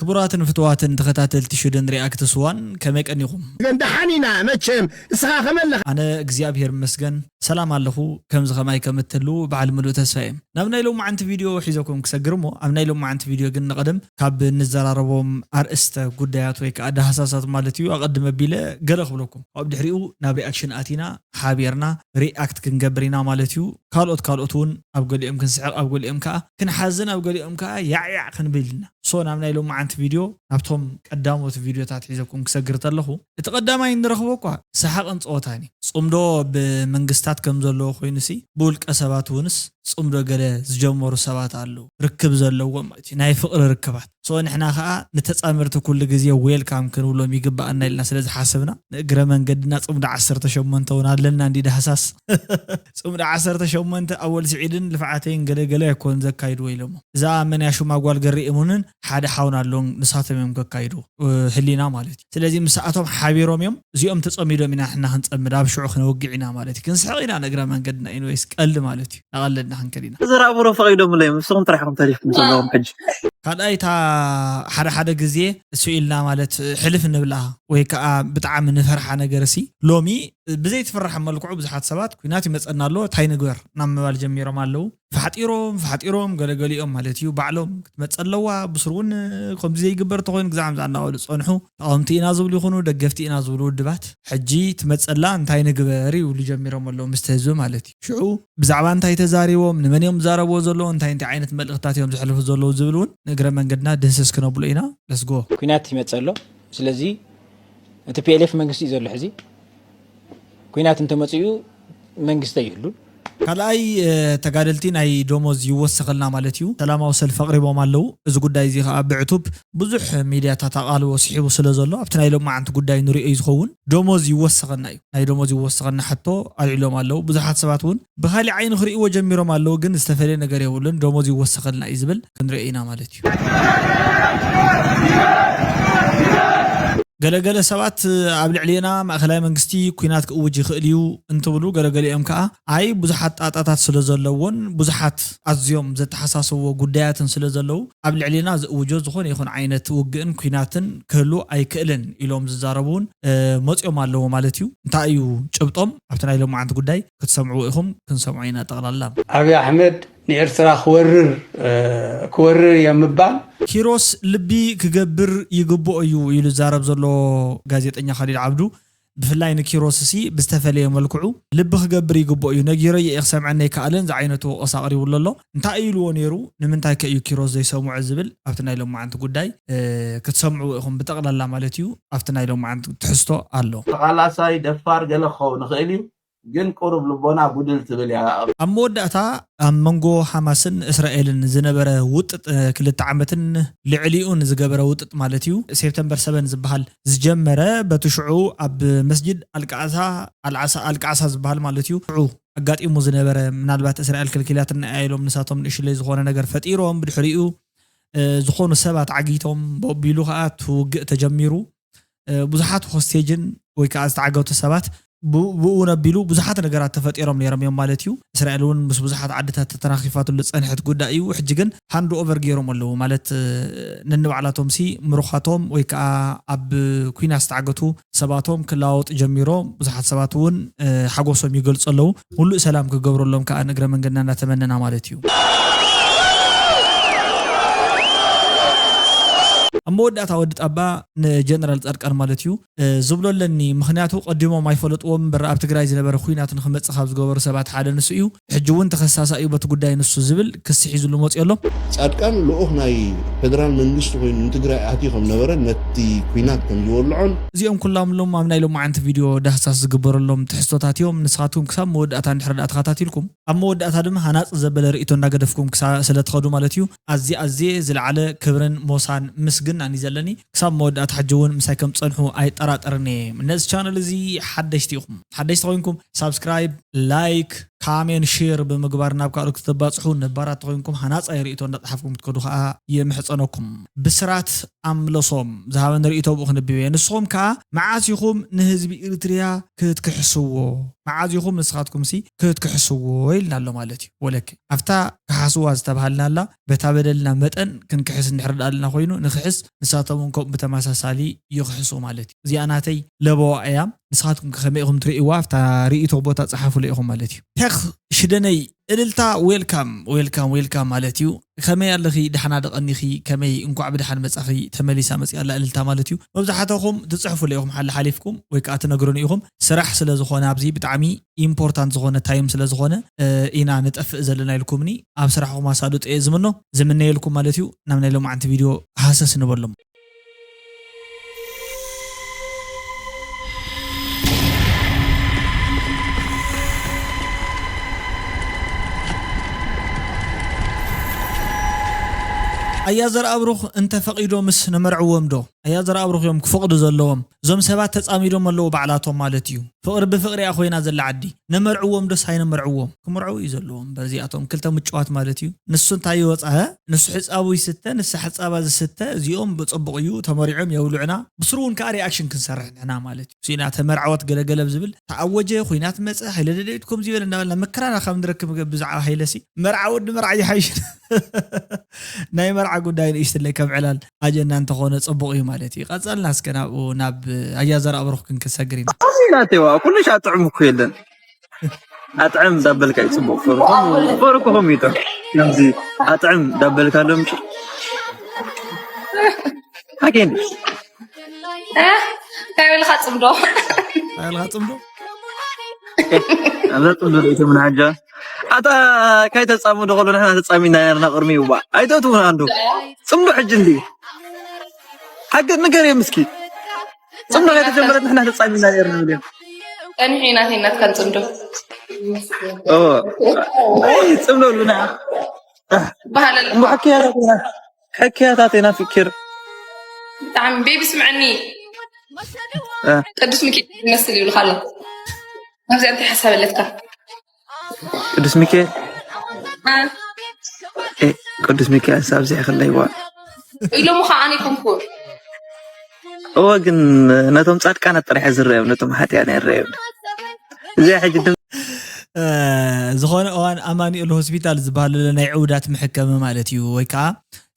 ክቡራትን ፍትዋትን ተኸታተልቲ ሽደን ሪኣክትስ ዋን፣ ከመይ ቀኒኹም? ግን ደሓን ኢና መቸም። እስኻ ከመይ ኣለኻ? ኣነ እግዚኣብሔር ይመስገን ሰላም ኣለኹ። ከምዚ ከማይ ከም እትህልዉ በዓል ምሉእ ተስፋ እየ። ናብ ናይ ሎማዓንቲ ቪድዮ ሒዘኩም ክሰግር እሞ፣ ኣብ ናይ ሎማዓንቲ ቪድዮ ግን ንቐደም ካብ እንዘራረቦም ኣርእስተ ጉዳያት ወይ ከዓ ዳህሳሳት ማለት እዩ ኣቐድም ኣቢለ ገለ ክብለኩም። ኣብ ድሕሪኡ ናብ ሪኣክሽን ኣቲና ሓቢርና ሪኣክት ክንገብር ኢና ማለት እዩ። ካልኦት ካልኦት እውን ኣብ ገሊኦም ክንስሕቕ፣ ኣብ ገሊኦም ከዓ ክንሓዝን፣ ኣብ ገሊኦም ከዓ ያዕያዕ ክንብል ኢና። ሶ ናብ ናይ ሎማዓንቲ ቪድዮ ናብቶም ቀዳሞት ቪድዮታት ሒዘኩም ክሰግር ተለኹ፣ እቲ ቀዳማይ እንረኽቦ እኳ ሰሓቕን ጸወታን እዩ። ጽምዶ ብመንግስታት ከም ዘለዎ ኮይኑሲ ብውልቀ ሰባት እውንስ ጽምዶ ገለ ዝጀመሩ ሰባት ኣለዉ፣ ርክብ ዘለዎም ማለት እዩ፣ ናይ ፍቕሪ ርክባት። ሶ ንሕና ከዓ ንተጻመርቲ ኩሉ ግዜ ዌልካም ክንብሎም ይግባኣና ኢልና ስለ ዝሓሰብና ንእግረ መንገድና ጽምዶ ዓሰርተ ሸሞንተ እውን ኣለና እንዲ ዳህሳስ ጽምዶ ዓሰርተ ሸሞንተ ኣወል ስዒድን ልፍዓተይን ገለ ገለ ኣይኮን ዘካይድዎ ኢሎሞ። እዛ መን ያሹማ ጓል ገሪእሙንን ሓደ ሓውን ኣሎን ንሳቶም እዮም ከካይዱ ህሊና ማለት እዩ። ስለዚ ምስኣቶም ሓቢሮም እዮም እዚኦም ተጸሚዶም ኢና ሕና ክንጸምድ ኣብ ሽዑ ክነወግዕ ኢና ማለት እዩ። ክንስሕቕ ኢና ንእግረ መንገድና ኢንወይስ ቀልዲ ማለት እዩ። ናቐለድና ክንከድ ኢና። ዘራእብሮ ፈቒዶምለይ ምስኹም ጥራሕ ኢኹም ተሪፍኩም ዘለኹም ሕጂ። ካልኣይ እታ ሓደ ሓደ ግዜ እሱ ኢልና ማለት ሕልፍ ንብላ ወይ ከዓ ብጣዕሚ ንፈርሓ ነገር ሲ ሎሚ ብዘይትፍራሕ መልክዑ ብዙሓት ሰባት ኩናት ይመፀና ኣሎ እንታይ ንግበር ናብ ምባል ጀሚሮም ኣለዉ። ፋሕጢሮም ፋሕጢሮም ገለገሊኦም ማለት እዩ ባዕሎም ክትመፀ ኣለዋ ብስሩ እውን ከምዚ ዘይግበር ተኮይኑ ግዛዕ ምዛዕ እናበሉ ዝፀንሑ ተቃወምቲ ኢና ዝብሉ ይኹኑ ደገፍቲ ኢና ዝብሉ ውድባት ሕጂ ትመፀላ እንታይ ንግበር ይብሉ ጀሚሮም ኣለዉ ምስቲ ህዝቢ ማለት እዩ። ሽዑ ብዛዕባ እንታይ ተዛሪቦም ንመን እዮም ዝዛረብዎ ዘለዉ እንታይ እንታይ ዓይነት መልእክታት እዮም ዘሕልፉ ዘለዉ ዝብል እውን ንእግረ መንገድና ድህስስ ክነብሎ ኢና። ለስጎ። ኩናት ይመፅእ ኣሎ። ስለዚ እቲ ፒኤልኤፍ መንግስቲ እዩ ዘሎ ሕዚ። ኩናት እንተመፅኡ መንግስቲ ኣይህሉን። ካልኣይ ተጋደልቲ ናይ ደሞዝ ይወሰኸልና ማለት እዩ። ሰላማዊ ሰልፊ ኣቕሪቦም ኣለዉ። እዚ ጉዳይ እዚ ከዓ ብዕቱብ ብዙሕ ሚድያታት ኣቓልቦ ስሒቡ ስለ ዘሎ ኣብቲ ናይ ሎማዓንቲ ጉዳይ ንሪኦ እዩ ዝኸውን። ደሞዝ ይወሰኸና እዩ። ናይ ደሞዝ ይወሰኸና ሕቶ ኣልዒሎም ኣለዉ። ብዙሓት ሰባት እውን ብኻሊእ ዓይኒ ክርእይዎ ጀሚሮም ኣለዉ፣ ግን ዝተፈለየ ነገር የብሉን። ደሞዝ ይወሰኸልና እዩ ዝብል ክንሪኦ ኢና ማለት እዩ። ገለገለ ሰባት ኣብ ልዕሌና ማእኸላይ መንግስቲ ኩናት ክእውጅ ይኽእል እዩ እንትብሉ፣ ገለገሊኦም ከዓ ኣይ ብዙሓት ጣጣታት ስለ ዘለዎን ብዙሓት ኣዝዮም ዘተሓሳስብዎ ጉዳያትን ስለ ዘለዉ ኣብ ልዕሌና ዝእውጆ ዝኾነ ይኹን ዓይነት ውግእን ኩናትን ክህሉ ኣይክእልን ኢሎም ዝዛረቡ እውን መፂኦም ኣለዉ ማለት እዩ። እንታይ እዩ ጭብጦም ኣብቲ ናይ ሎማዓንቲ ጉዳይ ክትሰምዕዎ ኢኹም፣ ክንሰምዖ ኢና። ጠቕላላ ኣብይ ኣሕመድ ንኤርትራ ክወርር ክወርር እየ ምባል ኪሮስ ልቢ ክገብር ይግብኦ እዩ ኢሉ ዝዛረብ ዘሎ ጋዜጠኛ ካሊድ ዓብዱ ብፍላይ ንኪሮስ ሲ ብዝተፈለየ መልክዑ ልቢ ክገብር ይግብኦ እዩ። ነጊረዮ እየ ክሰምዐኒ ኣይከኣለን ዝዓይነቱ ወቐሳ ኣቕሪቡሉ ኣሎ። እንታይ ኢልዎ ነይሩ? ንምንታይ ከ እዩ ኪሮስ ዘይሰምዖ ዝብል ኣብቲ ናይ ሎማዓንቲ ጉዳይ ክትሰምዕዎ ኢኹም። ብጠቕላላ ማለት እዩ ኣብቲ ናይ ሎማዓንቲ ትሕዝቶ ኣሎ። ተቓላሳይ ደፋር ገለ ክኸውን ይኽእል እዩ። ግን ቁሩብ ልቦና ጉድል ትብል እያ። ኣብ መወዳእታ ኣብ መንጎ ሓማስን እስራኤልን ዝነበረ ውጥጥ ክልተ ዓመትን ልዕሊኡ ንዝገበረ ውጥጥ ማለት እዩ ሴፕተምበር ሰበን ዝበሃል ዝጀመረ በቲ ሽዑ ኣብ መስጅድ ኣልቃዕሳ ኣልዓሳ ኣልቃዕሳ ዝበሃል ማለት እዩ ሽዑ ኣጋጢሙ ዝነበረ ምናልባት እስራኤል ክልኪላትና እያ ኢሎም ንሳቶም ንእሽለይ ዝኾነ ነገር ፈጢሮም ብድሕሪኡ ዝኾኑ ሰባት ዓጊቶም ብኦቢሉ ከዓ እቲ ውግእ ተጀሚሩ ብዙሓት ሆስቴጅን ወይ ከዓ ዝተዓገቱ ሰባት ብኡ ነቢሉ ብዙሓት ነገራት ተፈጢሮም ነይሮም እዮም ማለት እዩ። እስራኤል እውን ምስ ብዙሓት ዓድታት ተተናኺፋትሉ ዝፀንሐት ጉዳይ እዩ። ሕጂ ግን ሃንድ ኦቨር ገይሮም ኣለዉ ማለት ነንባዕላቶም ሲ ምሩኻቶም ወይ ከዓ ኣብ ኩናት ዝተዓገቱ ሰባቶም ክለዋወጡ ጀሚሮ። ብዙሓት ሰባት እውን ሓጎሶም ይገልፁ ኣለዉ። ሙሉእ ሰላም ክገብረሎም ከዓ ንእግረ መንገድና እናተመነና ማለት እዩ። ኣብ መወዳእታ ወዲ ጣባ ንጀነራል ፃድቃን ማለት እዩ ዝብሎ ኣለኒ። ምኽንያቱ ቀዲሞም ኣይፈለጥዎም እምበር ኣብ ትግራይ ዝነበረ ኹናት ንክመፅእ ካብ ዝገበሩ ሰባት ሓደ ንሱ እዩ። ሕጂ እውን ተኸሳሳይ እዩ በቲ ጉዳይ ንሱ ዝብል ክሲ ሒዙሉ መፅኡ ኣሎ። ፃድቃን ልኡኽ ናይ ፌደራል መንግስቲ ኮይኑ ንትግራይ ኣትዩ ከም ነበረ ነቲ ኲናት ከም ዝወልዖን እዚኦም ኩላምሎም ኣብ ናይ ሎማዓንቲ ቪድዮ ዳህሳስ ዝግበረሎም ትሕዝቶታት እዮም። ንስኻትኩም ክሳብ መወዳእታ እንድሕር ደኣ ተኸታቲልኩም ኣብ መወዳእታ ድማ ሃናፂ ዘበለ ርእይቶ እንዳገደፍኩም ክሳ ስለትኸዱ ማለት እዩ። ኣዝየ ኣዝየ ዝለዓለ ክብርን ሞሳን ምስግናን እዩ ዘለኒ። ክሳብ መወዳእታ ሕጂ እውን ምሳይ ከም ትፀንሑ ኣይጠራጠርን እየ። ነዚ ቻነል እዚ ሓደሽቲ ኢኹም፣ ሓደሽቲ ኮይንኩም ሳብስክራይብ፣ ላይክ፣ ካሜን ሼር ብምግባር ናብ ካልኦት ክተባፅሑ፣ ነባራት ተኮይንኩም ሃናፃይ ርእይቶ እንዳፅሓፍኩም ክትከዱ ከዓ የምሕፀነኩም። ብስራት ኣምለሶም ዝሃበኒ ርእይቶ ብኡ ክንብብ እየ። ንስኹም ከዓ መዓስ ኢኹም ንህዝቢ ኤርትርያ ክትክሕስዎ? መዓዝ ኢኹም ንስኻትኩም ሲ ክትክሕስዎ ኢልና ኣሎ ማለት እዩ። ወለኪ ኣብታ ክሓስዋ ዝተባሃልና ኣላ፣ በታ በደልና መጠን ክንክሕስ እንድሕር ደኣ ኣለና ኮይኑ ንክሕስ፣ ንሳቶም እውን ከምኡ ብተመሳሳሊ ይኽሕሱ ማለት እዩ። እዚኣ ናተይ ለበዋ እያ። ንስኻትኩም ከ ከመይ ኢኹም ትርእይዋ? ኣብታ ርእይቶ ቦታ ጸሓፉለ ኢኹም ማለት እዩ። ቴክ ሽደነይ እልልታ ዌልካም ዌልካም ዌልካም ማለት እዩ። ከመይ ኣለኺ? ደሓና ደቐኒኺ? ከመይ እንኳዕ ብደሓን መጻኺ? ተመሊሳ መጺኣ ኣላ እልልታ ማለት እዩ። መብዛሕትኹም ትጽሕፉለ ኢኹም ሓለ ሓሊፍኩም ወይ ከዓ ትነግሩኒ ኢኹም። ስራሕ ስለ ዝኾነ ኣብዚ ብጣዕሚ ኢምፖርታንት ዝኾነ ታይም ስለ ዝኾነ፣ እ፣ ኢና ንጠፍእ ዘለና ኢልኩምኒ ኣብ ስራሕኹም ኣሳልጦ እየ ዝምኖ ዝምነየልኩም ማለት እዩ። ናብ ናይ ሎማዓንቲ ቪድዮ ሃሰስ ንበሎም። ኣያ ዘርኣብሩኽ እንተ ፈቒዶምስ ነመርዕዎም ዶ? ኣያ ዘርኣብሩኽ እዮም ክፈቕዱ ዘለዎም። እዞም ሰባት ተጻሚዶም ኣለዉ ባዕላቶም ማለት እዩ። ፍቕሪ ብፍቕሪ እያ ኮይና ዘላ ዓዲ። ነመርዕዎም ዶስ ኣይነመርዕዎም? ክምርዕዉ እዩ ዘለዎም። በዚኣቶም ክልተ ምጭዋት ማለት እዩ። ንሱ እንታይ ይወጻ? ሀ? ንሱ ሕጻቡ ይስተ፣ ንሳ ሕጻባ ዝስተ፣ እዚኦም ብጽቡቕ እዩ፣ ተመሪዖም የብልዑና። ብስሩ እውን ከኣ ሪኣክሽን ክንሰርሕ ንሕና ማለት እዩ። ሲና ተመርዓወት ገለገለ ብዝብል ተኣወጀ፣ ኩናት መጸ፣ ሃይለ ደደቢት ከምዚ ይበል እንዳበልና መከራና ካብ ንረክብ ገ-፣ ብዛዕባ ሃይለሲ መርዓ ወዲ መርዓ ይሓይሽ። ናይ መርዓ ጉዳይ ንእሽትለይ ከም ዕላል ኣጀንዳ እንተኾነ ጽቡቕ እዩ ማለት እዩ። ቀጸልና እስከ ናብኡ፣ ናብ ኣያ ዘርኣብሩኽ ክንክሰግር ኢና። ኣዚ ናተዋ ኩሉ ሻ ጥዕሙ እኮ የለን። ኣጥዕም ዳበልካ እዩ ጽቡቕ። ፈርኩም፣ ፈርኩም ይቶ። ከምዚ ኣጥዕም ዳበልካ ሎም ኣኬን። እ? እንታይ በልካ ጽምዶ? ኣልካ ጽምዶ? ኣብዛ ጽምዶ ርእይቶ ምን ሓጃ? ኣታ ካይ ተጻሙ ደኸሉ ንሕና ተጻሚና ነርና ቅድሚ ይዋ። ኣይተእትውን ኣንዱ። ጽምዶ ሕጂ እንዲ። ሓቂ ንገር ምስኪ። ጽምዶ ከይተጀመረት ንሕና ተጻሚና ነርና ንብል። ቀኒሑ ኢና ናትካን ጽምዶ። ኦ። ኣይ ጽምዶ ሉና። ባህለል እሞ ሕክያታትና ሕክያታትና ፍክር። ብጣዕሚ ቤቢ ስምዕኒ። እ። ቅዱስ ሚካኤል ይመስል ይብልካ ኣሎ። ኣብዚ ኣንቲ ሓሳብ ኣለትካ። ቅዱስ ሚካኤል እ። እ፣ ቅዱስ ሚካኤል ሳብዚ ይኽለይዋ። ኢሎምኻ ኣነ ይኮንኩ። እወ ግን ነቶም ጻድቃናት ጥራሕ ዝረዮም ነቶም ሓጥያን ኣይረዮም። እዚኣ ሕጂ ድም እ፣ ዝኾነ እዋን ኣማኑኤል ሆስፒታል ዝበሃለሉ ናይ ዕውዳት መሕከሚ ማለት እዩ፣ ወይ ከዓ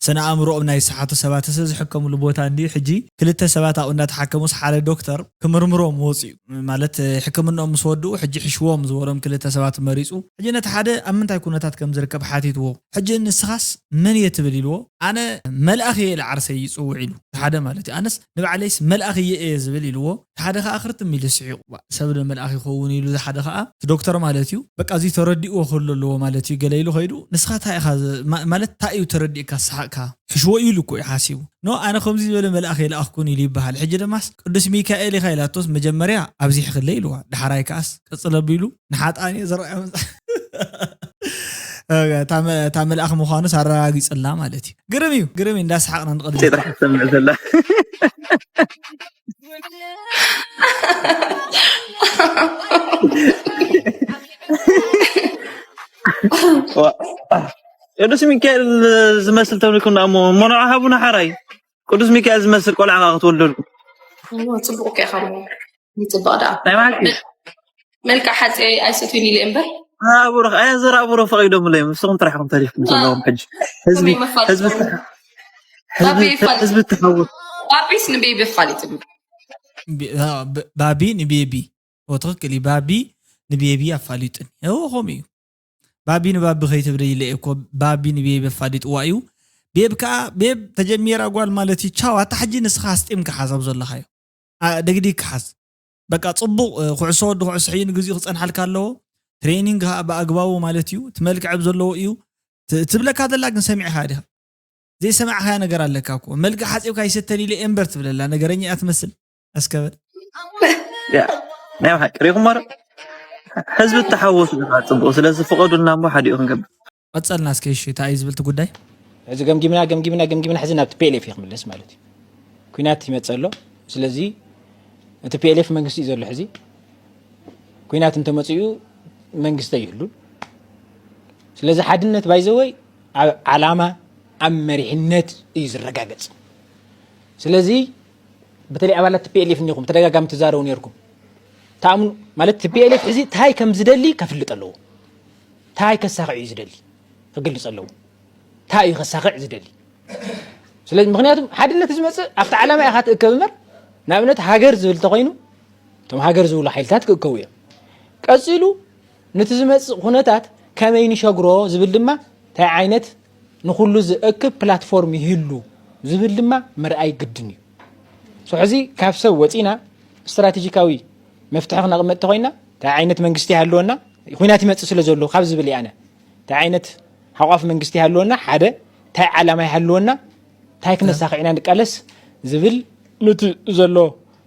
ስነ ኣእምሮኦም ናይ ሰሓቱ ሰባት ዝሕከምሉ ቦታ እንድዩ። ሕጂ ክልተ ሰባት ኣብኡ እንዳተሓከሙስ ሓደ ዶክተር ክምርምሮም ወፂኡ ማለት ሕክምናኦም ምስ ወድኡ ሕጂ ሕሽዎም ዝበሎም ክልተ ሰባት መሪፁ። ሕጂ ነቲ ሓደ ኣብ ምንታይ ኩነታት ከም ዝርከብ ሓቲትዎ። ሕጂ ንስኻስ መን እየ ትብል ኢልዎ። ኣነ መልኣኽ እየ ኢለ ዓርሰይ ይፅውዕ ኢሉ ሓደ ማለት እዩ። ኣነስ ንባዕለይስ መልኣኽ እየ እየ ዝብል ኢልዎ። ሓደ ከዓ ክርትም ኢሉ ስሒቑ። ዋ፣ ሰብ ዶ መልኣኽ ይኸውን ኢሉ ሓደ ከዓ እቲ ዶክተር ማለት እዩ። በቃ እዚ ተረዲእዎ ክህሉ ኣለዎ ማለት እዩ። ገለ ኢሉ ከይዱ ንስኻ እንታይ ኢኻ ዝ-፣ ማ-፣ ማለት እንታይ እዩ ተረዲእካ ዝሰሓቕካ? ሕሽዎ ኢሉ እኮ እዩ ሓሲቡ። ኖ ኣነ ከምዚ ዝበለ መልኣኽ የለኣኽኩን ኢሉ ይበሃል። ሕጂ ደማስ ቅዱስ ሚካኤል ኢኻ ኢላቶስ መጀመርያ ኣብዚሕክለይ ኢልዋ። ዳሕራይ ከኣስ ቅጽል ኣቢሉ ንሓጣን እየ ዝረኣዮ መጽ-፣ እታ መ-፣ እታ መልኣኽ ምዃኑስ ኣረጋጊጽላ ማለት እዩ። ግርም እዩ፣ ግርም እዩ። እንዳሰሓቕና ንቐድም። ጥራሕ ትሰምዕ ዘላ። ቅዱስ ሚካኤል ዝመስል ተብልኩም ደኣ እሞ መርዓ ሃቡና ሓራይ። ቅዱስ ሚካኤል ዝመስል ቆልዓ ከዓ ክትወልደልኩም። እሞ ጽቡቕ እኮ ኢኻ እሞ። ይጽብቕ ደኣ። ናይ ብሓቂ። መልክዕ ሓጺ ኣይሰትዩን ኢለ እምበር። ኣቡሩኽ፣ ኣያ ዘራ ኣቡሩኽ ፈቒዶምለይ። ንስኹም ጥራሕ ኢኹም ተሪፍኩም ዘለኹም ሕጂ። ህዝቢ፣ ከመይ መፋለጢ? ህዝቢ ተሓ-፣ ህዝቢ፣ ባቢ ይፋለጥ። ህዝቢ ተሓወ-፣ ባቢስ ንቤቢ የፋልጥ እዩ። ቢ-፣ አ፣ ብ-፣ ባቢ ንቤቢ። ኦ፣ ትኽክል እዩ። ባቢ ንቤቢ ኣፋሊጡኒ። እዎ፣ ከምኡ እዩ። ባቢ ንባቢ ከይትብለይለ እኮ፣ ባቢ ንቤቢ ኣፋሊጥዋ እዩ። ቤብ ከኣ፣ ቤብ ተጀሚራ ጓል ማለት እዩ። ቻው፣ ኣታ ሕጂ ንስኻ ኣስጢምካ ሓሳብ ዘለኻዮ። ኣ፣ ደግዲግ ክሓዝ። በቃ ጽቡቕ፣ እ፣ ኩዕሶ ወዲ ኩዕሶ ሕዩ ንግዚኡ ክጸንሓልካ ኣለዎ። ትሬኒንግ ከኣ ብኣግባቡ ማለት እዩ። እቲ መልክዕ ኣብ ዘለዎ እዩ። ት-፣ ትብለካ ዘላ ግን ሰሚዕኻ ዲኻ? ዘይሰማዕኻያ ነገር ኣለካ እኮ። መልክዕ ሓጺብካ ይሰተን ኢለ እምበር ትብለላ። ነገረኛ እያ ትመስል። ኣስከበል። ያ፣ ናይ ብሓቂ ሪኹም ማረ? ህዝቢ ተሓወሱ ኢኻ ጽቡቕ። ስለዚ ፍቐዱልና እሞ ሓዲኡ ክንገብር። ቀጸልና እስከ፣ እሺ፣ እንታይ እዩ ዝብል እቲ ጉዳይ? ሕዚ ገምጊምና፣ ገምጊምና፣ ገምጊምና፣ ሕዚ ናብ ቲ ፒ ኤል ኤፍ እዩ ክምለስ ማለት እዩ። ኲናት ይመጽእ ኣሎ። ስለዚ እቲ ፒ ኤል ኤፍ መንግስቲ እዩ ዘሎ ሕዚ። ኲናት እንተመጺኡ መንግስቲ ኣይህሉን። ስለዚ ሓድነት ባይዘወይ ኣብ ዓላማ ኣብ መሪሕነት እዩ ዝረጋገጽ። ስለዚ በተለይ ኣባላት ቲ ፒ ኤል ኤፍ እኒኹም ተደጋጋሚ ትዛረቡ ነርኩም ተኣምኑ ማለት ቲ ፒ ኤል ኤፍ ሕዚ ታይ ከም ዝደሊ ከፍልጥ ኣለዎ። ታይ ከሳኽዕ እዩ ዝደሊ ክግልጽ ኣለዎ። ታይ እዩ ከሳኽዕ ዝደሊ ስለዚ ምክንያቱ ሓድነት ዝመፅእ ኣብቲ ዓላማ ኢኻ ትእከብ እምበር ንኣብነት ሃገር ዝብል ተኮይኑ እቶም ሃገር ዝብሉ ሓይልታት ክእከቡ እዮም። ቀፂሉ ነቲ ዝመፅእ ኩነታት ከመይ ንሸግሮ ዝብል ድማ እንታይ ዓይነት ንኩሉ ዝእክብ ፕላትፎርም ይህሉ ዝብል ድማ ምርኣይ ግድን እዩ። ሕዚ ካብ ሰብ ወፂና ስትራቴጂካዊ መፍትሒ ክነቕመጥ ተኮይና እንታይ ዓይነት መንግስቲ ይሃልወና ኩናት ይመፅእ ስለ ዘሎ ካብ ዝብል እየ ኣነ እንታይ ዓይነት ሓቋፍ መንግስቲ ይሃልወና ሓደ እንታይ ዓላማ ይሃልወና እንታይ ክነሳኽዕ ኢና ንቃለስ ዝብል ኑቲ ዘሎ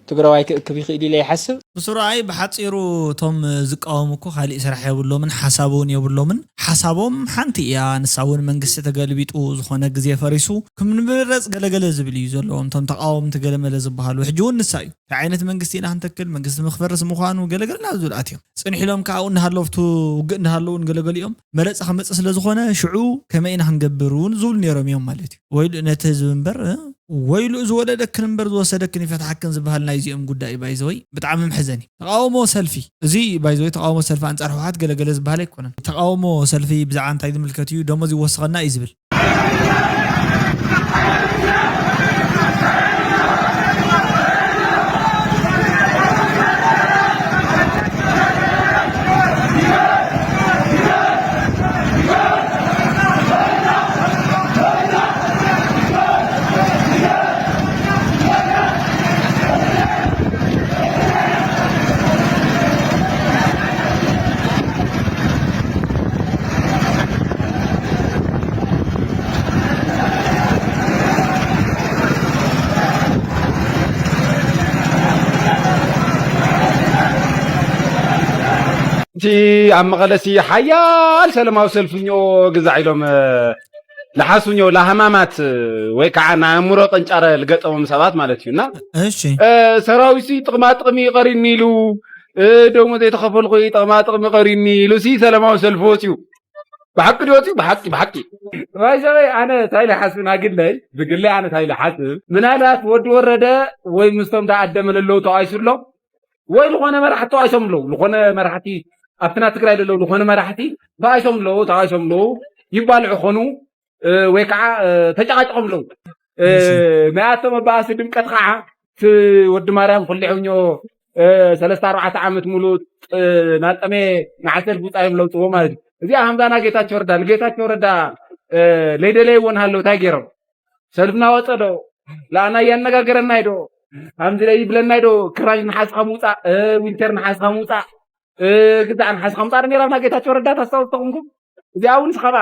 ትግራዋይ ክእክብ ይኽእል ኢለ ይሓስብ። ብስሩኣይ ብሓፂሩ እቶም ዝቃወሙ እኮ ካሊእ ስራሕ የብሎምን ሓሳብ እውን የብሎምን። ሓሳቦም ሓንቲ እያ፣ ንሳ እውን መንግስቲ ተገልቢጡ ዝኾነ ግዜ ፈሪሱ ክምንምረፅ ገለገለ ዝብል እዩ ዘለዎም። እቶም ተቃወምቲ ገለመለ ዝበሃሉ ሕጂ እውን ንሳ እዩ። እንታይ ዓይነት መንግስቲ ኢና ክንተክል? መንግስቲ ንክፈርስ ምዃኑ ገለገለ ናብ ዝብል ኣትዮም። ፅንሕ ኢሎም ከዓ ኣብኡ እናሃለዉ ኣብቲ ውግእ እናሃለዉ እውን ገለገሊኦም መረፃ ክመፅእ ስለ ዝኾነ ሽዑ ከመይ ኢና ክንገብር እውን ዝብሉ ነይሮም እዮም ማለት እዩ። ወይሉ ነቲ ህዝቢ እምበር እ? ወይሉ እዚ ወለደክን እምበር ዝወሰደክን ይፈትሓክን ዝበሃል ናይዚኦም ጉዳይ ባይዘወይ ብጣዕሚ ምሕዘን እዩ። ተቃውሞ ሰልፊ እዚ ባይዘወይ ተቃውሞ ሰልፊ ኣንፃር ህወሓት ገለገለ ዝበሃል ኣይኮነን። ተቃውሞ ሰልፊ ብዛዕባ እንታይ ዝምልከት እዩ? ደሞዝ ይወስኸና እዩ ዝብል። እቲ ኣብ መቐለሲ ሓያል ሰለማዊ ሰልፍኞ ግዛዕ ኢሎም ለሓሱኞ ላህማማት ወይ ከዓ ናይ ኣእምሮ ቀንጫረ ልገጠሞም ሰባት ማለት እዩ እና እሺ ሰራዊት ጥቕማ ጥቕሚ ቀሪኒ ኢሉ ደሞ ዘይተኸፈልኩ ጥቕማ ጥቕሚ ቀሪኒ ኢሉ ሲ ሰለማዊ ሰልፊ ወፅዩ ብሓቂ ድወፅዩ ብሓቂ ብሓቂ ባይዘወይ ኣነ እንታይ ልሓስብ ናግለይ ብግለይ ኣነ እንታይ ልሓስብ ምናልባት ወዲ ወረደ ወይ ምስቶም ተኣደመ ለለዉ ተዋይሱ ኣሎ ወይ ዝኾነ መራሕቲ ተዋይሶም ኣለዉ ዝኾነ መራሕቲ ኣብትና ትግራይ ለለዉ ዝኾነ መራሕቲ ተዋይሶም ኣለዉ ተዋይሶም ኣለዉ ይባልዑ ኾኑ ወይ ከዓ ተጨቃጭቆም ኣለዉ ናይኣቶም ኣባኣሲ ድምቀት ከዓ እቲ ወዲ ማርያም ኩሊዖኞ ሰለስተ ኣርባዕተ ዓመት ሙሉእ ናጠመ ንዓሰል ብውፃ እዮም ለውፅዎ ማለት እዩ እዚኣ ሃምዛና ጌታቸው ረዳ ንጌታቸው ረዳ ለይደለይዎ ንሃለው እንታይ ገይሮም ሰልፍና ወፀ ዶ ለኣና እያነጋገረናይ ዶ ሃምዚ ለይ ይብለናይ ዶ ክራሽ ንሓስኻ ምውፃእ ዊንተር ንሓስኻ ምውፃእ ግዛዕ ንሓስኻ ምውፃእ ነራብና ጌታቸው ረዳ ታስታውስ ተኹንኩም እዚኣ እውን ስኸባ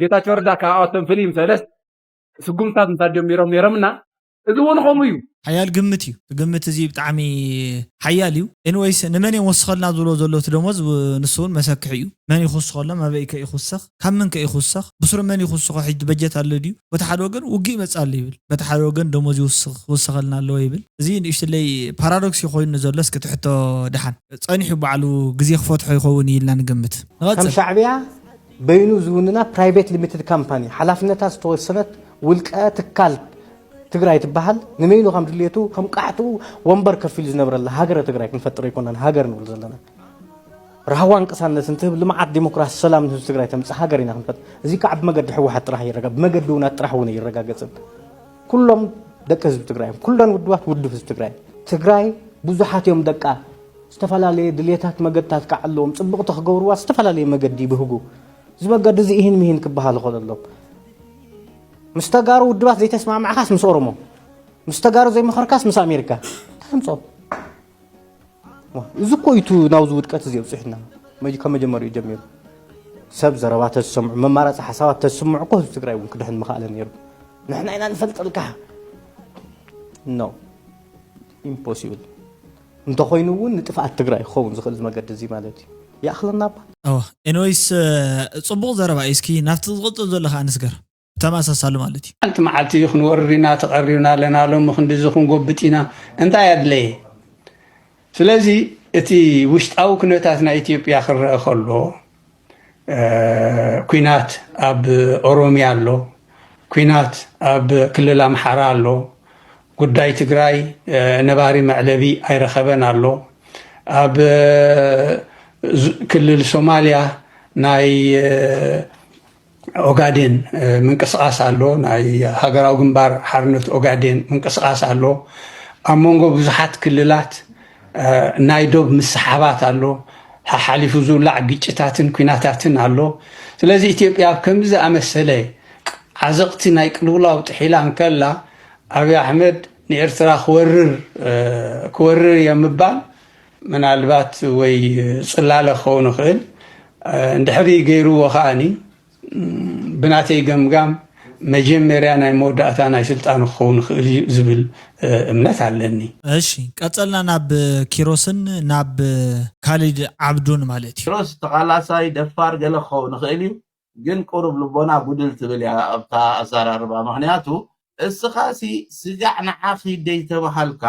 ጌታቸው ረዳ ካብኣቶም ፍልይ ምሰለስ ስጉምታት ምሳድ ጀሚሮም ነይሮምና እዚ እውን ከምኡ እዩ ሓያል ግምት እዩ። እቲ ግምት እዚ ብጣዕሚ ሓያል እዩ። ኤንወይስ ንመን እዮም ወስኸልና ዝብሎ ዘሎ እቲ ደሞዝ ንሱ እውን መሰክሒ እዩ። መን ይኹስኸሎም ኣበይ ከ ይኹሰኽ ካብ ምን ከ ይኹሰኽ ብስሩ መን ይኹስኾ ሕጂ በጀት ኣሎ ድዩ? በቲ ሓደ ወገን ውግእ ይመፅእ ኣሎ ይብል፣ በቲ ሓደ ወገን ደሞዝ ይውስኽ ክውሰኸልና ኣለዎ ይብል። እዚ ንእሽትለይ ፓራዶክስ እዩ ኮይኑ ዘሎ። እስኪ ትሕቶ ደሓን ፀኒሑ ባዕሉ ግዜ ክፈትሖ ይኸውን እዩ ኢልና ንግምት። ከም ንቐፅል። ሻዕብያ በይኑ ዝውንና ፕራይቬት ሊሚትድ ካምፓኒ ሓላፍነታ ዝተወሰነት ውልቀ ትካል ትግራይ ትበሃል ንመይኑ ከም ድልየቱ ከም ቃሕትኡ ወንበር ከፊሉ ዝነብረላ ሃገረ ትግራይ ክንፈጥር ኣይኮናን ሃገር ንብል ዘለና። ራህዋን ቅሳነትን ትህብ ልምዓት ዲሞክራሲ ሰላም ንህዝቢ ትግራይ ተምፅእ ሃገር ኢና ክንፈጥር። እዚ ከዓ ብመገዲ ህወሓት ጥራሕ ይረጋ ብመገዲ ውናት ጥራሕ እውን ኣይረጋገፅን። ኩሎም ደቂ ህዝቢ ትግራይ እዮም። ኩለን ውድባት ውድብ ህዝቢ ትግራይ እዮም። ትግራይ ብዙሓት እዮም ደቃ። ዝተፈላለየ ድልየታት መገድታት ከዓ ኣለዎም። ፅቡቕ ተክገብርዋ ዝተፈላለየ መገዲ ይብህጉ። እዚ መገዲ እዚ ኢሂን ምሂን ክበሃል ይኽእል ኣሎ። ምስ ተጋሩ ውድባት ዘይተስማማዕኻስ ምስ ኦሮሞ፣ ምስ ተጋሩ ዘይመኸርካስ ምስ ኣሜሪካ። እንታይ ኣምፅኦም? እዚ እኮ እዩ ናብዚ ውድቀት እዚ ኣብፅሑና ካብ መጀመሪኡ ጀሚሩ ሰብ ዘረባ ተዝሰምዑ መማረፂ ሓሳባት ተዝስምዑ እኮ ህዝቢ ትግራይ እውን ክድሕን ምኽኣለ ነይሩ ንሕና ኢና ንፈልጠልካ no impossible እንተኮይኑ እውን ንጥፍኣት ትግራይ ክኸውን ዝኽእል መገዲ እዚ ማለት እዩ ይኣኽለና እባ anyways ፅቡቕ ዘረባ እዩ እስኪ ናብቲ ዝቕፅል ዘሎ ከዓ ንስገር ተመሳሳሊ ማለት እዩ። ሓንቲ መዓልቲ ክንወርር ኢና ተቐሪብና ኣለና ሎሚ ክንድዚ ክንጎብጥ ኢና እንታይ ኣድለየ? ስለዚ እቲ ውሽጣዊ ኩነታት ናይ ኢትዮጵያ ክረአ ከሎ እ፣ ኲናት ኣብ ኦሮሚያ ኣሎ፣ ኲናት ኣብ ክልል ኣምሓራ ኣሎ፣ ጉዳይ ትግራይ፣ እ፣ ነባሪ መዕለቢ ኣይረኸበን ኣሎ። ኣብ፣ እ፣ ዝ-፣ ክልል ሶማልያ ናይ፣ እ፣ ኦጋዴን፣ እ፣ ምንቅስቓስ ኣሎ፣ ናይ ሃገራዊ ግንባር ሓርነት ኦጋዴን ምንቅስቓስ ኣሎ። ኣብ መንጎ ብዙሓት ክልላት፣ እ፣ ናይ ዶብ ምስሓባት ኣሎ። ሓሓሊፉ ዝውላዕ ግጭታትን ኲናታትን ኣሎ። ስለዚ ኢትዮጵያ ኣብ ከምዚ ዝኣመሰለ ዓዘቕቲ ናይ ቅልውላው ጥሒላ እንከላ፣ ኣብይ ኣሕመድ ንኤርትራ ክወርር፣ እ፣ ክወርር እየ ምባል ምናልባት ወይ ጽላለ ክኸውን ይኽእል። እ፣ እንድሕሪ ገይርዎ ከኣኒ፣ እም፣ ብናተይ ገምጋም መጀመርያ ናይ መወዳእታ ናይ ስልጣኑ ክኸውን ይኽእል እዩ ዝብል፣ እ፣ እምነት ኣለኒ። እሺ፣ ቀጸልና ናብ ኪሮስን ናብ ካሊድ ዓብዱን ማለት እዩ። ኪሮስ ተቓላሳይ ደፋር ገለ ክኸውን ይኽእል እዩ፣ ግን ቁሩብ ልቦና ጉድል ትብል እያ ኣብታ ኣዘራርባ። ምኽንያቱ እስኻሲ ስጋዕ ንዓኺ ደይተባሃልካ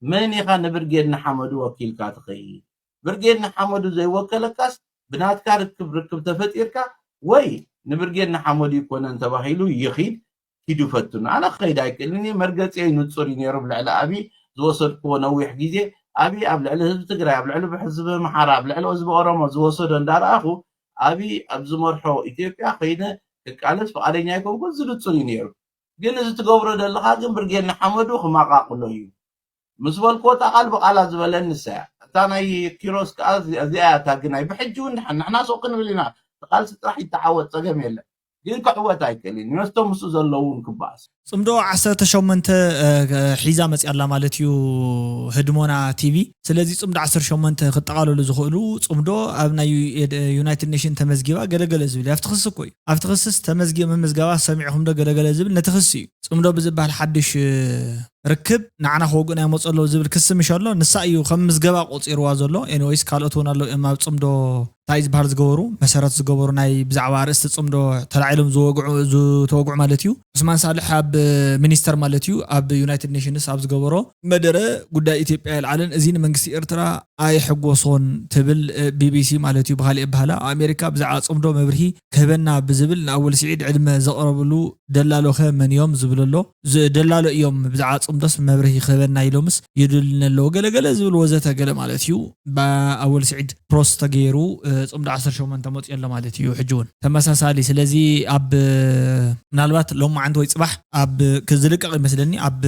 መን ኢኻ ንብርጌድ ንሓመዱ ወኪልካ ትኸይድ? ብርጌድ ንሓመዱ ዘይወከለካስ ብናትካ ርክብ ርክብ ተፈጢርካ ወይ ንብርጌድ ንሓመዱ ይኮነን ተባሂሉ ይኺድ ኪዱ ፈቱን። ኣነ ክኸይድ ኣይክእልን እየ። መርገጺየይ ንጹር እዩ ነይሩ። ኣብ ልዕሊ ኣብይ ዝወሰድክዎ ነዊሕ ግዜ፣ ኣብይ ኣብ ልዕሊ ህዝቢ ትግራይ፣ ኣብ ልዕሊ ህዝቢ ኣምሓራ፣ ኣብ ልዕሊ ህዝቢ ኦሮሞ ዝወሰዶ እንዳረኣኹ፣ ኣብይ ኣብ ዝመርሖ ኢትዮጵያ ከይነ ክቃለስ ፍቓደኛ ኣይኮንኩን። እዚ ንጹር እዩ ነይሩ። ግን እዚ ትገብሮ ዘለኻ ግን ብርጌድ ንሓመዱ ክማቓቕሎ እዩ። ምስ በልክዎ እታ ቃል ብቓላ ዝበለኒ ንሳ እያ። እታ ናይ ኪሮስ ከኣ እዚ-፣ እዚኣ እያ እታ ግናይ። ብሕጂ እውን ድሓን ንሕና ሱቕ ክንብል ኢና። እቲ ቃልሲ ጥራሕ ይተዓወት፣ ጸገም የለን። ግን ክዕወት ኣይክእልን እዩ። ነቶም ምስኡ ዘለዉ እውን ክበኣስ። ጽምዶ ዓሰርተ ሸሞንተ፣ እ፣ ሒዛ መጽያ ኣላ ማለት እዩ ህድሞና ቲቪ። ስለዚ ጽምዶ ዓሰርተ ሸሞንተ ክጠቓለሉ ዝኽእሉ ጽምዶ ኣብ ናይ ዩ-፣ ዩናይትድ ኔሽን ተመዝጊባ ገለገለ ዝብል እዩ። ኣብቲ ክሲ እኮ እዩ። ኣብቲ ክስስ ተመዝጊ-፣ ምምዝጋባ ሰሚዕኹም ዶ ገለገለ ዝብል ነቲ ክሲ እዩ። ጽምዶ ብዝበሃል ሓድሽ፣ እ፣ ርክብ ንዓና ክወግኡና ይመጹ ኣለዉ ዝብል ክሲ ምሽ ኣሎ። ንሳ እዩ ከም ምዝገባ ቆጺርዋ ዘሎ። ኤኒዌይስ፣ ካልኦት እውን ኣለዉ እዮም ኣብ ጽምዶ እንታይ ዝበሃል ዝገበሩ፣ መሰረት ዝገበሩ ናይ ብዛዕባ ኣርእስቲ ጽምዶ ተላዒሎም ዝወግዑ፣ ዝተወግዑ ማለት እዩ። ዑስማን ሳልሕ ኣብ ሚኒስተር ማለት እዩ፣ ኣብ ዩናይትድ ኔሽንስ ኣብ ዝገበሮ መደረ ጉዳይ ኢትዮጵያ የልዓልን፣ እዚ ንመንግስቲ ኤርትራ ኣይሕጎሶን ትብል፣ እ፣ ቢ ቢ ሲ ማለት እዩ። ብኻሊእ ኣበሃህላ፣ ኣሜሪካ ብዛዕባ ጽምዶ መብርሂ ክህበና ብዝብል ንኣወል ስዒድ ዕድመ ዘቕረብሉ ደላሎኸ መን እዮም ዝብል ኣሎ። ዝ-፣ ደላሎ እዮም ብዛዕባ ጽምዶስ መብርሂ ክህበና ኢሎምስ ይድልኒ ኣለዎ ገለገለ ዝብል ወዘተ ገለ ማለት እዩ። ብኣወል ስዒድ ፕሮስ ተገይሩ፣ እ፣ ጽምዶ ዓሰርተ ሸሞንተ መጽኡ ኣሎ ማለት እዩ። ሕጂ እውን ተመሳሳሊ። ስለዚ ኣብ፣ እ፣ ምናልባት ሎማዓንቲ ወይ ጽባሕ ኣብ ክ-፣ ዝልቀቕ ይመስለኒ ኣብ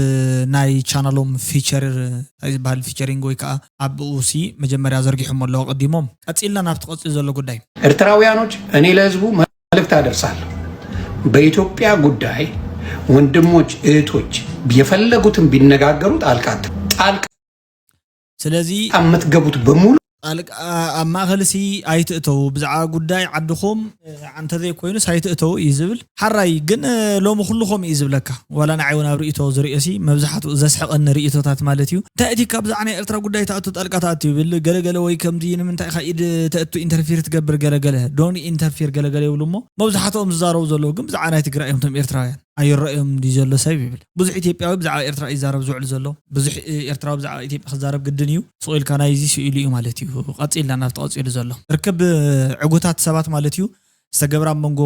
ናይ ቻናሎም ፊቸር፣ እንታይ ዝበሃል ፊቸሪንግ ወይ ከዓ ኣብኡ ሲ መጀመርያ ዘርጊሖም ኣለዉ ኣቐዲሞም። ቀጺልና ናብቲ ቀጺሉ ዘሎ ጉዳይ። ኤርትራውያኖች፣ እኔ ለህዝቡ መልእክት አደርሳለሁ። በኢትዮጵያ ጉዳይ ወንድሞች እህቶች የፈለጉትን ቢነጋገሩ ጣልቃ አት-፣ ጣልቃ ስለዚ የምትገቡት በሙሉ ጣልቃ ኣብ ማእኸልሲ ኣይትእተዉ፣ ብዛዕባ ጉዳይ ዓድኹም፣ እ፣ እንተዘይኮይኑስ ኣይትእተዉ እዩ ዝብል። ሓራይ ግን፣ እ፣ ሎሚ ኩሉ ከምኡ እዩ ዝብለካ። ዋላ ንዓይ እውን ኣብ ርእይቶ ዝርእዮሲ መብዛሕትኡ ዘስሕቐኒ ርእይቶታት ማለት እዩ። እንታይ እቲ ካብ ብዛዕባ ናይ ኤርትራ ጉዳይ ትኣቱ ጣልቃ ትኣቱ ይብል ገለገለ፣ ወይ ከምዚ ንምንታይ ኢኻ ኢድ ተእቱ ኢንተርፊር ትገብር ገለገለ። ዶን ኢንተርፊር ገለገለ ይብሉ እሞ መብዛሕትኦም ዝዛረቡ ዘለዉ ግን ብዛዕባ ናይ ትግራይ እዮም፣ እቶም ኤርትራውያን። ኣይረኣዮም ድዩ ዘሎ ሰብ ይብል። ብዙሕ ኢትዮጵያዊ ብዛዕባ ኤርትራ እዩ ዝዛረብ ዝውዕል ዘሎ። ብዙሕ፣ እ፣ ኤርትራዊ ብዛዕባ ኢትዮጵያ ክዛረብ ግድን እዩ። ስቕ ኢልካ ናይዚ ስኢሉ እዩ ማለት እዩ። ቀጺልና ናብቲ ቀጺሉ ዘሎ ርክብ፣ እ፣ ዕጉታት ሰባት ማለት እዩ። ዝተገብረ ኣብ መንጎ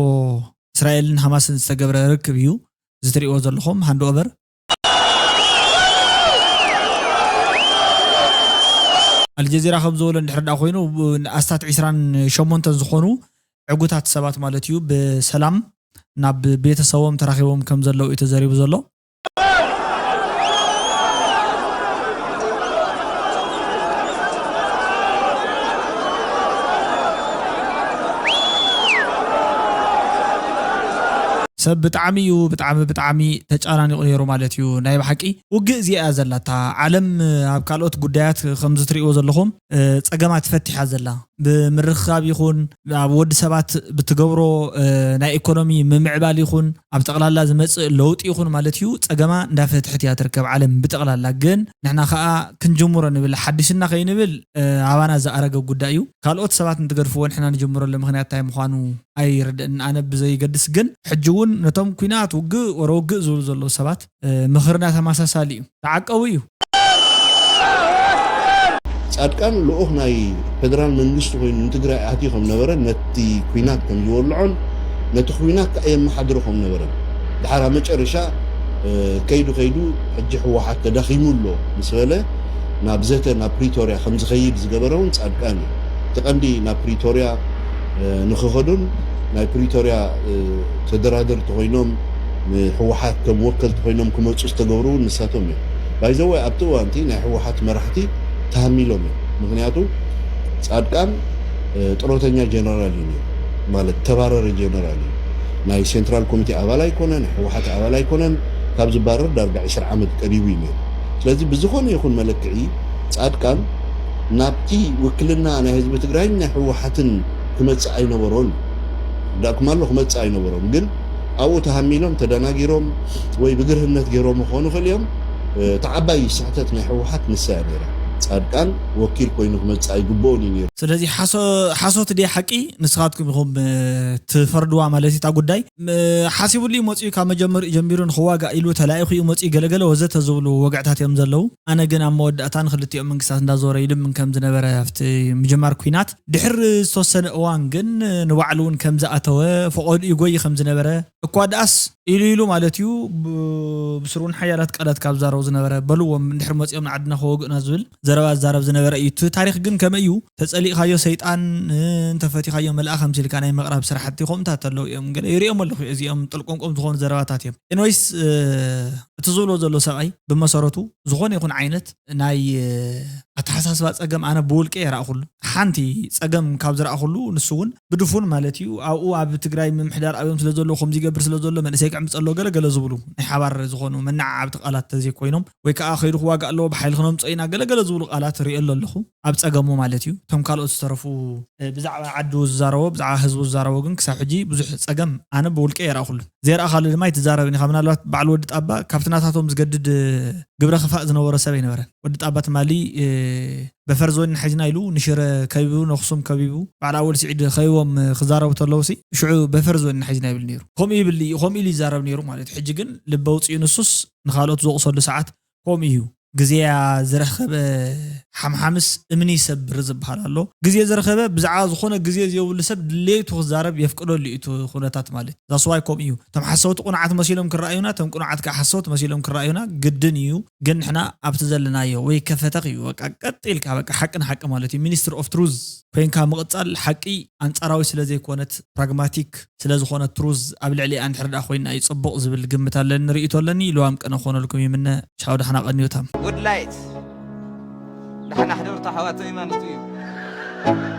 እስራኤልን ሃማስን ዝተገብረ ርክብ እዩ። እዚ ትሪእዎ ዘለኹም ሃንድ ኦቨር። ኣልጀዚራ ከም ዝበሎ እንድሕር ደኣ ኮይኑ፣ ብ-፣ ኣስታት ዒስራን ሸሞንተን ዝኾኑ ዕጉታት ሰባት ማለት እዩ ብሰላም ናብ ቤተሰቦም ተራኺቦም ከም ዘለዉ እዩ ተዘሪቡ ዘሎ። ሰብ ብጣዕሚ እዩ፣ ብጣዕሚ፣ ብጣዕሚ ተጨናኒቑ ነይሩ ማለት እዩ። ናይ ብሓቂ ውግእ እዚኣ እያ ዘላታ። ዓለም ኣብ ካልኦት ጉዳያት ከምዚ ትርእይዎ ዘለኹም፣ እ፣ ጸገማት ፈቲሓ ዘላ። ብምርኽኻብ ይኹን፣ ኣብ ወዲ ሰባት ብትገብሮ፣ እ፣ ናይ ኢኮኖሚ ምምዕባል ይኹን፣ ኣብ ጠቕላላ ዝመጽእ ለውጢ ይኹን ማለት እዩ፣ ጸገማ እንዳፈትሐት እያ ትርከብ ዓለም ብጠቕላላ። ግን ንሕና ኸኣ ክንጅምሮ ንብል፣ ሓዲስና ከይንብል፣ እ፣ ኣባና ዝኣረገ ጉዳይ እዩ። ካልኦት ሰባት እንትገድፍዎ ንሕና ንጅምረሉ ምኽንያት እንታይ ምዃኑ ኣይርድእን። ኣነ ብዘይገድስ ግን፣ ሕጂ እውን ነቶም ኲናት፣ ውግእ፣ ወረ ውግእ ዝብሉ ዘለዉ ሰባት፣ እ፣ ምኽርና ተመሳሳሊ እዩ። ተዓቀቡ እዩ። ጻድቃን ልኡኽ ናይ ፌደራል መንግስቲ ኮይኑ ንትግራይ ኣትዩ ከም ነበረ፣ ነቲ ኩናት ከም ዝወልዖን ነቲ ኩናት ከኣ የመሓድሮ ከም ነበረን፣ ድሓር ኣብ መጨረሻ ከይዱ ከይዱ ሕጂ ህወሓት ተዳኺሙ ኣሎ ምስ በለ ናብ ዘተ ናብ ፕሪቶርያ ከም ዝኸይድ ዝገበረ እውን ጻድቃን እዩ። እቲ ቀንዲ ናብ ፕሪቶርያ ንክኸዱን ናይ ፕሪቶርያ ተደራደርቲ ኮይኖም ንህወሓት ከም ወከልቲ ኮይኖም ክመፁ ዝተገብሩ እውን ንሳቶም እዮም። ባይዘወይ ኣብቲ እዋንቲ ናይ ህወሓት መራሕቲ ተሃሚሎም እዮም። ምክንያቱ ጻድቃን ጥሮተኛ ጀነራል እዩ፣ ማለት ተባረረ ጀነራል እዩ። ናይ ሴንትራል ኮሚቴ ኣባል ኣይኮነን፣ ናይ ህወሓት ኣባል ኣይኮነን። ካብ ዝባረር ዳርጋ ዕስራ ዓመት ቀሪቡ እዩ ነይሩ። ስለዚ ብዝኾነ ይኹን መለክዒ ጻድቃን ናብቲ ውክልና ናይ ህዝቢ ትግራይን ናይ ህወሓትን ክመጽእ ኣይነበሮን። ዳእኩም ኣሎ ክመጽእ ኣይነበሮን፣ ግን ኣብኡ ተሃሚሎም ተደናጊሮም ወይ ብግርህነት ገይሮም ክኾኑ ይኽእል እዮም። እቲ ዓባይ ስሕተት ናይ ህወሓት ንሳ እያ ነይራ። ጻድቃን ወኪል ኮይኑ ክመጽእ ኣይግብኦን እዩ ነይሩ። ስለዚ ሓሶ- ሓሶት ድያ ሓቂ ንስኻትኩም ኢኹም እ፣ ትፈርድዋ ማለት እዩ እታ ጉዳይ። ም- ሓሲቡሉ እዩ መፂኡ ካብ መጀመሪኡ ጀሚሩ ንክዋጋእ ኢሉ ተላኢኹ እዩ መፂኡ ገለገለ ወዘተ ዝብሉ ወግዕታት እዮም ዘለዉ። ኣነ ግን ኣብ መወዳእታ ንክልቲኦም መንግስታት እንዳዞረ ይልምን ከም ዝነበረ ኣብቲ ምጅማር ኩናት ድሕሪ ዝተወሰነ እዋን ግን ንባዕሉ እውን ከም ዝኣተወ ፈቐድኡ ይጎይ ከም ዝነበረ እኳ ደኣስ ኢሉ ኢሉ ማለት እዩ ብ- ብስሩ እውን ሓያላት ቃላት ካብ ዛረቡ ዝነበረ በልዎም እንድሕር መፂኦም ንዓድና ከወግኡና ዝብል ዘረባ ዝዛረብ ዝነበረ እዩ። እቲ ታሪክ ግን ከመይ እዩ ተፀሊእካዮ ሰይጣን እ፣ እንተፈቲኻዮ መልኣኽ ከምሲልካ ናይ ምቕራብ ስራሕቲ ከምኡታት ኣለዉ እዮም ገለ ይሪኦም ኣለኹ እዚኦም ጥልቆምቆም ዝኾኑ ዘረባታት እዮም። ኤንወይስ እቲ ዝብሎ ዘሎ ሰብኣይ ብመሰረቱ ዝኾነ ይኹን ዓይነት ናይ ኣተሓሳስባ ጸገም ኣነ ብውልቀ የረእኹሉ። ሓንቲ ጸገም ካብ ዝረእኹሉ ንሱ እውን ብድፉን ማለት እዩ ኣብኡ ኣብ ትግራይ ምምሕዳር ኣብዮም ስለ ዘለዎ ከምዚ ይገብር ስለ ዘሎ መንእሰይ ክዕምፅ ኣሎ ገለ ገለ ዝብሉ ናይ ሓባር ዝኾኑ መነዓዓብቲ ቃላት ተዘይኮይኖም ወይ ከዓ ከይዱ ክዋጋእ ኣለዎ ብሓይሊ ክነምፀ ኢና ገለ ገለ ዝብሉ ቃላት ርእየሉ ኣለኹ። ኣብ ጸገሙ ማለት እዩ። እቶም ካልኦት ዝተረፉ ብዛዕባ ዓዱ ዝዛረቦ ብዛዕባ ህዝቡ ዝዛረቦ ግን ክሳብ ሕጂ ብዙሕ ጸገም ኣነ ብውልቀ የረእኹሉ። ዘይረእኻሉ ድማ ኣይትዛረብን ኢኻ። ምናልባት በዓል ወዲ ጣባ ካብቲ ናታቶም ዝገድድ ግብረ ክፋእ ዝነበሮ ሰብ ኣይነበረን። ወዲ ጣባ ትማሊ በፈር ዞን ሓይዝና ኢሉ ንሽረ ከቢቡ ነኽሱም ከቢቡ በዓል ኣወል ስዒድ ከቢቦም ክዛረቡ ተለውሲ ሽዑ በፈር ዞን ሓይዝና ይብል ነይሩ። ከምኡ ይብል እዩ፣ ከምኡ ኢሉ ይዛረብ ነይሩ ማለት እዩ። ሕጂ ግን ልበ ውፅኡ ንሱስ ንኻልኦት ዝወቕሰሉ ሰዓት ከምኡ እዩ። ግዜያ ዝረኸበ ሓምሓምስ እምኒ ይሰብር ዝበሃል ኣሎ። ግዜ ዝረኸበ ብዛዕባ ዝኾነ ግዜ ዘይብሉ ሰብ ድሌቱ ክዛረብ የፍቅደሉ እዩ እቲ ኩነታት ማለት። ዛስዋይ ከምኡ እዩ። እቶም ሓሰውቲ ቁኑዓት መሲሎም ክረኣዩና፣ እቶም ቁኑዓት ከዓ ሓሰውቲ መሲሎም ክረኣዩና ግድን እዩ። ግን ንሕና ኣብቲ ዘለናዮ ወይ ከፈተኽ እዩ በቃ ቀጥ ኢልካ በቃ ሓቂ ንሓቂ ማለት እዩ ሚኒስትር ኦፍ ትሩዝ ኮይንካ ምቕጻል ሓቂ ኣንጻራዊ ስለ ዘይኮነት ፕራግማቲክ ስለ ዝኾነ ትሩዝ ኣብ ልዕሊኣ እንድሕር ደኣ ኮይና እዩ ጽቡቕ ዝብል ግምት ኣለኒ ርእይቶ ኣለኒ። ልዋም ቅነ ክኾነልኩም ይምነ። ቻው ደሓና ቀንዮታም። Good light ደሓና ሕደሩ ኣሕዋተይ ማለት እዩ።